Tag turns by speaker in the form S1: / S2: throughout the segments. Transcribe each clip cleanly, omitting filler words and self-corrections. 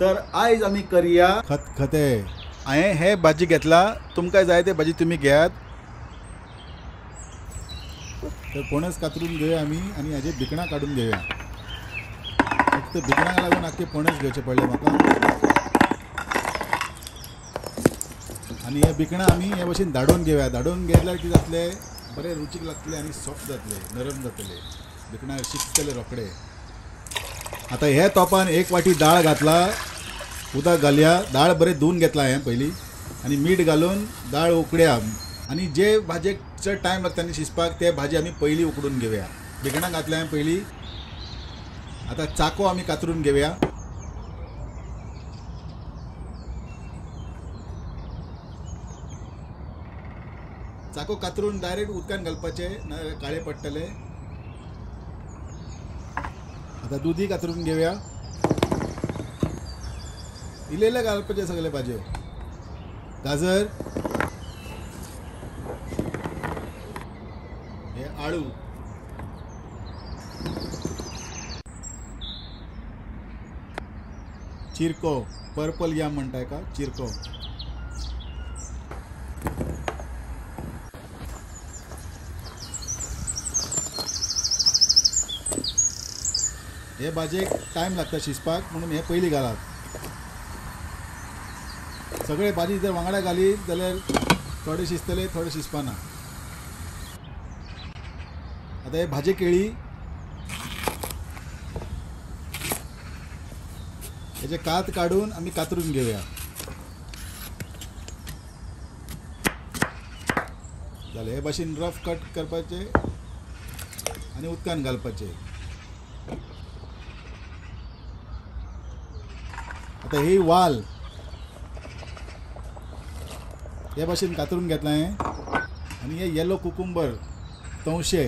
S1: तर आयज आमी करया खतखते। हांवें हे भाजी घेतला, तुमकां जाय ते भाजी तुमी घेयात। तर पणस कातरून घेवया आमी आनी हाजे भिकणां काडून घेवया। फक्त भिकणांक लागून आख्खे पणस घेवचे पडले म्हाका। आनी हे भिकणां आमी हे भशेन धाडोवन घेवया। धाडोवन घेतल्यार कितें जातलें, बरें रुचीक लागतलें आनी सॉफ्ट जातलें, नरम जातलें, भिकणां शिजतले रोखडे। आतां हे तोपान एक वाटी दाळ घातला, उदक घालया, दाळ बरें धुवन घेतला हांवें पयलीं आनी मीठ घालून दाळ उकड्या। आनी जे भाजयेक चड टायम लागता न्ही शिजपाक ते भाजी आमी पयलीं उकडून घेवया। भिकणां घातल्या हांवें पयलीं। आतां चाको आमी कातरून घेवया। चाको कातरून डायरेक्ट उदकान घालपाचे, नाजाल्यार काळे पडटले। आतां दुदी कातरून घेवया। इल्ले इल्ले घालपाचे सगळे भाजयो। गाजर, हे आळू, चिरको, पर्पल याम म्हणटा का चिरको। हे भाजयेक टायम लागता शिजपाक म्हणून हे पयलीं घालात। सगळे भाजी जर वांगडा घाली जाल्यार थोडे शिजतले, थोडे शिजपाना। आतां हे भाजी केळी, हेचे कात काडून आमी कातरून घेवया। जालें, हे भाशेन रफ कट करपाचे आनी उदकान घालपाचे। आतां ही वाल हे भाशेन कातरून घेतला हांवें। आनी हे येलो कुकुंबर, तवशे,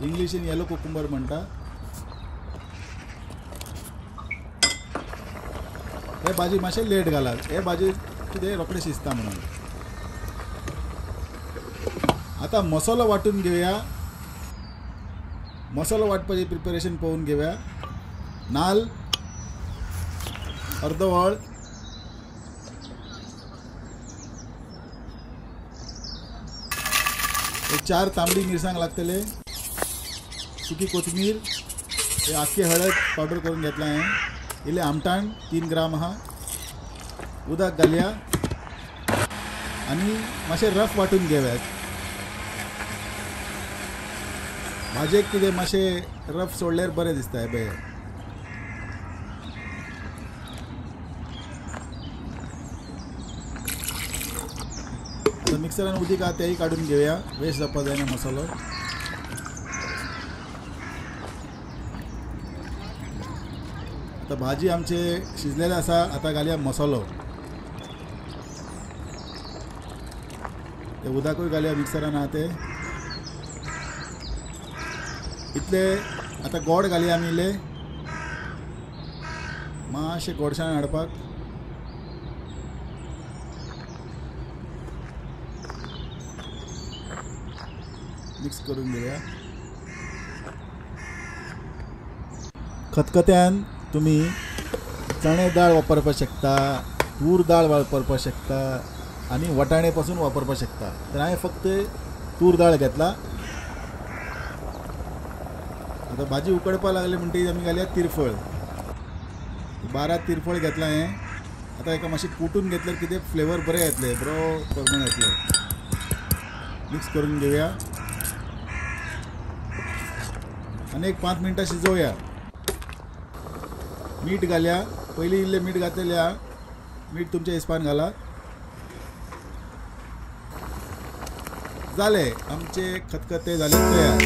S1: इंग्लिशीन येलो कुकुंबर म्हणटा। हे भाजी मातशें लेट घालात, हे भाजी कितें रोखडें शिजता म्हणून। आतां मसालो वांटून घेवया। मसालो वांटपाचें प्रिपेरेशन पळोवन घेवया। नाल्ल, अर्दो वळ, चार तांबडी मिरसांग लागतले, सुकी कोथमीर, हे आख्खी हळद पावडर करून घेतला हांवें, इल्लें आमटाण 3 ग्राम आहा, उदक घालया आनी मातशें रफ वांटून घेवया। भाजयेक कितें मातशें रफ सोडल्यार बरें दिसता। हे पळय, आतां मिक्सरान उदीक आहा तेंय काडून घेवया, वेस्ट जावपाक जायना मसालो। आतां भाजी आमचे शिजलेले आसा, आतां घालया मसालो। ते उदकूय घालया मिक्सरान आहा ते इतले। आतां गोड घालया आमी इल्ले, मातशें गोडशान हाडपाक। मिक्स करून घेवया। खतखत्यान तुमी चणे दाळ वापरपाक शकता, तूर दाळ वापरपाक शकता आनी वटाणे पासून वापरपाक शकता। तर हांवें फक्त तूर दाळ घेतला। आतां भाजी उकडपाक लागली म्हणटकीर आमी घालया तिरफळ। 12 तिरफळ घेतला हांवें। आतां हेका मातशें कुटून घेतल्यार कितें फ्लेवर बरें येतलें, बरो करमण येतलो। मिक्स करून घेवया आनी एक 5 मिनटां शिजोवया। मीठ घालया, पयलीं इल्लें मीठ घातलेलें आहा, मीठ तुमच्या हिसपान घाला। जालें आमचें खतखतें जालें तयार।